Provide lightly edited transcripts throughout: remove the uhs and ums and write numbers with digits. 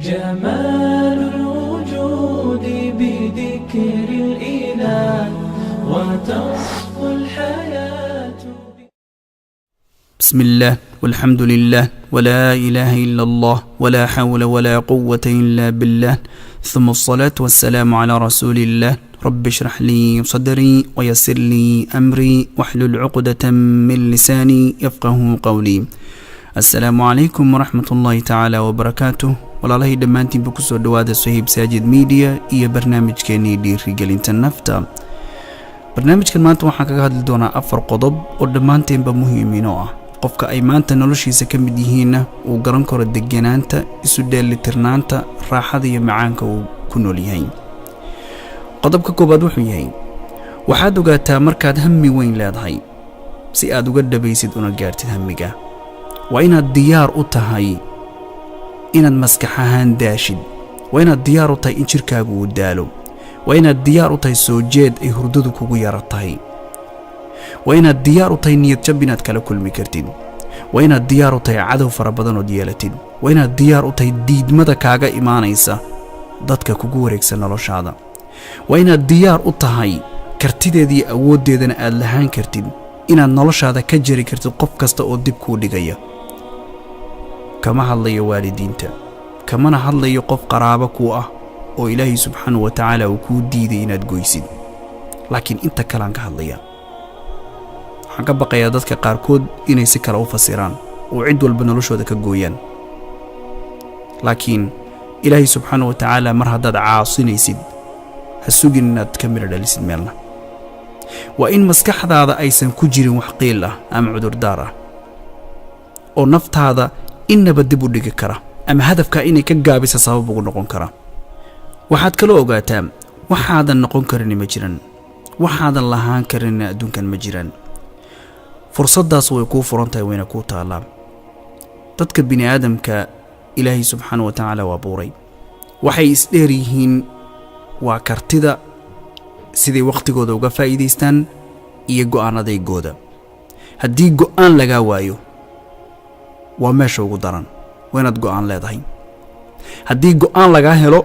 جمال الوجود بذكر الإله وتصفو الحياة. بسم الله والحمد لله ولا إله إلا الله ولا حول ولا قوة إلا بالله، ثم الصلاة والسلام على رسول الله. رب اشرح لي صدري ويسر لي أمري واحلل عقدة من لساني يفقه قولي. السلام عليكم ورحمة الله تعالى وبركاته. Walaalahay, dhammaantiinba kusoo dhowaada Sahiib Saajid Media iyo barnaamijkeenii dhiirigelinta nafta. Barnaamijkan maanta waxaan kaga hadli doonaa afar qodob oo dhammaanteenba muhiim inoo ah. Qofka ay maanta noloshiisa ka mid yihiinna uu garan karo deganaanta, isu dheelitirnaanta, raaxada iyo macaanka uu ku nool yahay. Qodobka koowaad wuxuu yahay: waxaad ogaataa markaad hammi weyn leedahay, si aad uga dhabaysid una gaartid hamiga, waa inaad diyaar u tahay inaad maskax ahaan daashid, waa inaad diyaar u tahay in jirkaagu uu daalo, waa inaad diyaar u tahay soo jeed ay hurdadu kugu yara tahay, waa inaad diyaar u tahay niyad jab inaad kala kulmi kartid, waa inaad diyaar u tahay cadow fara badan ood yeelatid, waa inaad diyaar u tahay diidmada kaaga imaanaysa dadka kugu wareegsan noloshaada, waa inaad diyaar u tahay kartideeda iyo awooddeedana aad lahaan kartid inaad noloshaada ka jari kartid qof kasta oo dib kuu dhigaya. Kama hadlayo waalidiinta, kamana hadlayo qof qaraabo kuu ah oo Ilaahay subxaanahu wa tacaala uu kuu diiday inaad goysid, laakiin inta kalean ka hadlaya. Waxaan ka baqayaa dadka qaarkood inay si kale u fasiraan oo cid walba noloshooda ka gooyaan, laakiin Ilaahay subxaanahu wa tacaala mar haddaad caasinaysid, ha sugin inaad ka midho dhalisid meelna. Waa in maskaxdaada aysan ku jirin wax qiil ah ama cudurdaar ah oo naftaada innaba dib u dhigi kara ama hadafkaa inay ka gaabisa sabab ugu noqon kara. Waxaad kaloo ogaataa, waxaadan noqon karin ma jiran, waxaadan lahaan karinna adduunkan ma jiraan. Fursaddaas way kuu furan tahay, wayna kuu taallaa. Dadka bini aadamka Ilaahay subxaana wa tacaala waa buuray. Waxay isdheer yihiin waa kartida, siday wakhtigooda uga faa'iidaystaan iyo go'aan adaygooda. Haddii go'aan lagaa waayo, waa meesha ugu daran. Waa inaad go'aan leedahay. Haddii go'aan lagaa helo,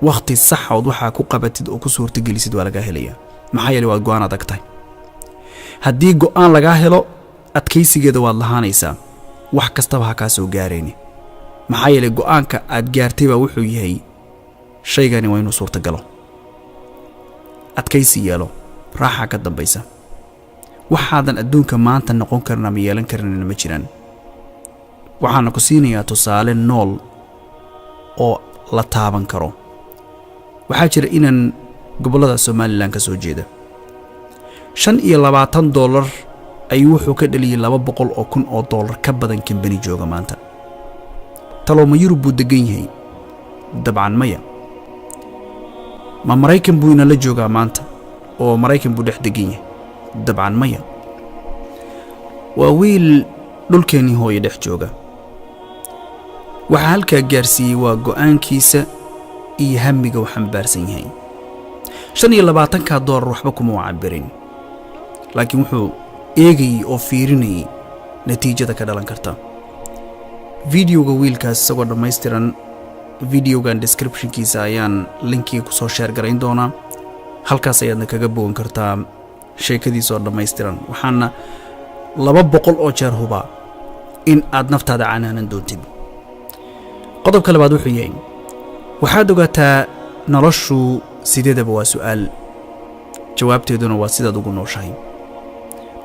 wakhti saxood waxaa ku qabatid oo ku suurtagelisid waa lagaa helayaa, maxaa yeele waad go'aan adag tahay. Haddii go'aan lagaa helo, adkaysigeeda waad lahaanaysaa, wax kastaba ha kaa soo gaarayni, maxaa yeelay go'aanka aad gaartay baa wuxuu yahay shaygani waa inuu suurtagalo. Adkaysi yeelo, raaxaa ka dambaysa. Waxaadan adduunka maanta noqon karin ama yeelan karinna ma jiraan. Waxaana ku siinayaa tusaale nool oo la taaban karo. Waxaa jira inaan gobollada Somaliland ka soo jeeda. $25 ayuu wuxuu ka dhaliyey $200,000 ka badan kambani jooga maanta. Talooma Yurub buu deggan yahay? Dabcan maya. Ma Maraykan buu inala joogaa maanta oo Maraykan buu dhex degan yahay? Dabcan maya. Waa wiil dhulkeennii hooyo dhex jooga. Waxaa halkaa gaarsiiyey waa go'aankiisa iyo hamiga uu xambaarsan yahay. 25-kaa dollar waxba kuma u cabirin, laakiin wuxuu eegayey oo fiirinayay natiijada ka dhalan karta. Videoga wiilkaas isagoo dhammaystiran, videogan descriptionkiisa ayaan linkiga kusoo share garayn doonaa. Halkaas ayaadna kaga bogan kartaa sheekadiisa oo dhammaystiran. Waxaana 200 oo jeer hubaa in aad naftaada canaanan doontid. Qodobka labaad wuxuu yahay: waxaad ogaataa noloshu sideedaba waa su'aal, jawaabteeduna waa sidaad ugu nooshahay.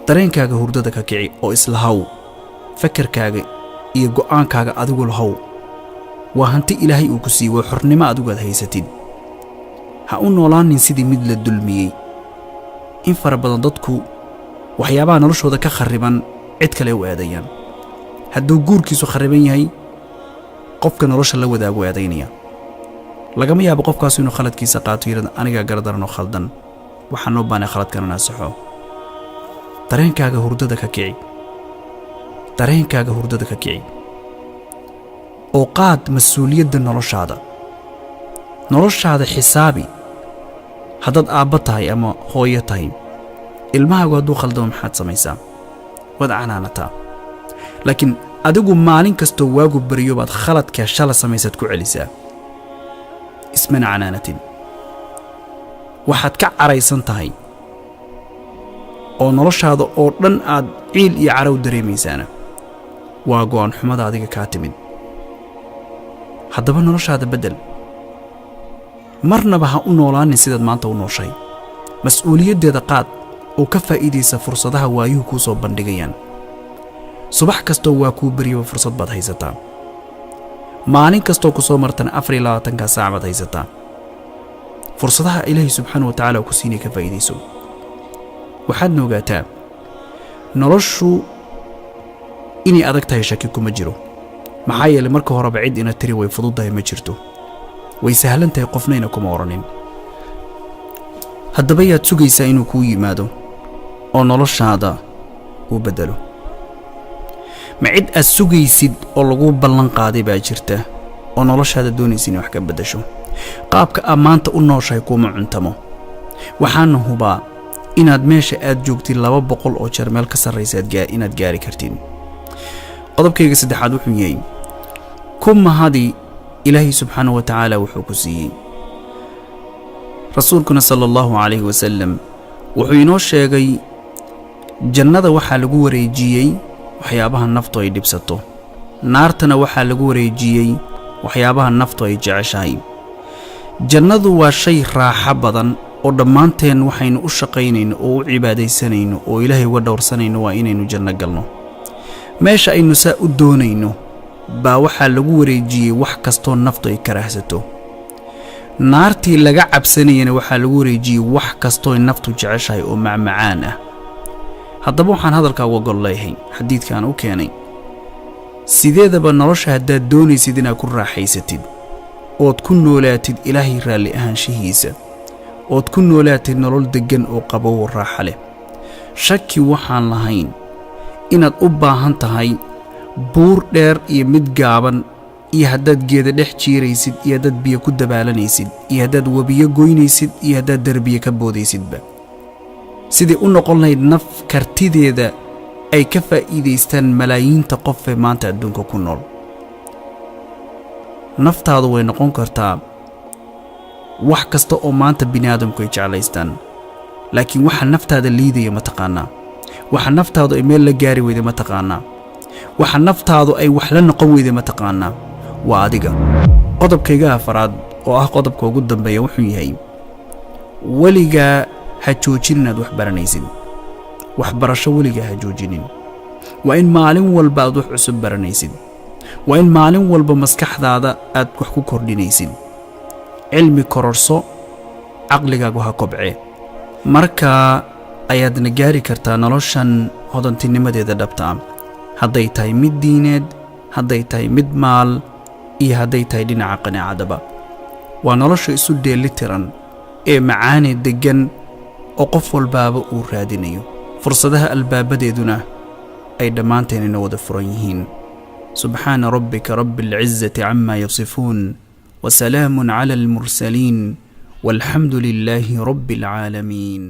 Dareenkaaga hurdada ka kici oo islahaw, fakarkaaga iyo go'aankaaga adigu lahow. Waa hanti Ilaahay uu ku siiyey, waa xornimo adigu aad haysatid. Ha u noolaanin sidii mid la dulmiyey. In fara badan dadku waxyaabaha noloshooda ka kharriban cid kale u eedeeyaan. Hadduu guurkiisu kharriban yahay, qofka nolosha la wadaagu eedaynaya. Lagama yaabo qofkaasu inuu khaladkiisa qaato, yidhahda: "Anigaa gardaranoo khaldan, waxaa noo baanay khaladkan inaa saxo." Dareenkaaga hurdada ka kici, dareenkaaga hurdada ka kici oo qaad mas-uuliyadda noloshaada. Noloshaada xisaabi. Haddaad aabbo tahay ama hooyo tahay, ilmahaagu hadduu khaldamo, maxaad samaysaa? Waad canaanataa, laakiin Adigu maalin kastoo waagu beriyo baad khaladkaa shala samaysaad ku celisaa, ismana canaanatid. Waxaad ka caraysan tahay oo noloshaada oo dhan aad ciil iyo carow dareemaysaana waa go'aan xumada adiga kaa timid. Haddaba noloshaada beddel. Marnaba ha u noolaanin sidaad maanta u nooshay. Mas-uuliyaddeeda qaad oo ka faa'iidaysa fursadaha waayuhu kuu soo bandhigayaan. Subax kastoo waa kuu beryaba fursad baad haysataa. Maalin kastoo ku soo martana 24-ka saac baad haysataa. Fursadaha Ilaahay subxaana wa tacaala ku siinay ka faa'iidayso. Waxaadna ogaataa noloshu inay adag tahay shaki kuma jiro, maxaa yeelay marka horeba cid ina tiri way fududahay ma jirto. Way sahlan tahay qofnayna kuma odhanin. Haddaba yaad sugaysaa inuu kuu yimaado oo noloshaada uu beddelo? Ma cid aad sugaysid oo laguu ballan qaaday baa jirta oo noloshaada doonaysa inay wax ka beddesho? Qaabka aad maanta u nooshahay kuuma cuntamo. Waxaana hubaa inaad meesha aad joogtid 200 oo jeer meel ka sarraysa inaad gaari kartid. Qodobkayga saddexaad wuxuu yahay: ku mahadi Ilaahay subxaanahu wa tacaala wuxuu ku siiyey. Rasuulkuna sala Allahu calayhi wasalam wuxuu inoo sheegay jannada waxaa lagu wareejiyey waxyaabaha naftu ay dhibsato, naartana waxaa lagu wareejiyey waxyaabaha naftu ay jeceshahay. Jannadu waa shay raaxo badan oo dhammaanteen waxaynu u shaqaynayno oo u cibaadaysanayno oo Ilaahay uga dhowrsanayno waa inaynu janno galno. Meesha aynu saa u doonayno baa waxaa lagu wareejiyey wax kastoo naftu ay karaahsato. Naartii laga cabsanayana waxaa lagu wareejiyey wax kastoo ay naftu jeceshahay oo macmacaan ah. Haddaba waxaan hadalkaa uga gol leeyahay, xadiidkaan u keenay, sideedaba nolosha haddaad doonaysid inaad ku raaxaysatid ood ku noolaatid Ilaahay raalli ahaanshihiisa, ood ku noolaatid nolol deggan oo qabow raaxa leh, shaki waxaan lahayn inaad u baahan tahay buur dheer iyo mid gaaban, iyo haddaad geeda dhex jiiraysid, iyo haddaad biyo ku dabaalanaysid, iyo haddaad webiyo goynaysid, iyo haddaad derbiye ka boodaysidba, sidai u noqon lahayd naf kartideeda ay ka faa'iidaystaan malaayiinta qofee maanta adduunka ku nool. Naftaadu way noqon kartaa wax kasta oo maanta bini aadamku ay jeclaystaan, laakiin waxa naftaada liidaya ma taqaanaa? Waxa naftaadu ay meel la gaari weyday ma taqaanaa? Waxa naftaadu ay wax la noqon weyday ma taqaanaa? Waa adiga. Qodobkayga afaraad oo ah qodobka ugu dambeeya wuxuu yahay: weligaa ha joojin inaad wax baranaysid. Waxbarasho weligaa ha joojinin. Waa in maalin walba aad wax cusub baranaysid. Waa in maalin walba maskaxdaada aad wax ku kordhinaysid. Cilmi kororso, caqligaagu ha kobcee. Markaa ayaadna gaari kartaa noloshan hodantinimadeeda dhabta ah, hadday tahay mid diineed, hadday tahay mid maal, iyo hadday tahay dhinaca qanaacadaba. Waa nolosha isu dheeli tiran ee macaane deggan oo qof walbaaba uu raadinayo, fursadaha albaabadeeduna ay dhammaanteen ina wada furan yihiin. Subxaana rabbika rabbi alcizati cama yasifuun, wasalaamun cala almursaliin, walxamdu lilaahi rabbi alcaalamiin.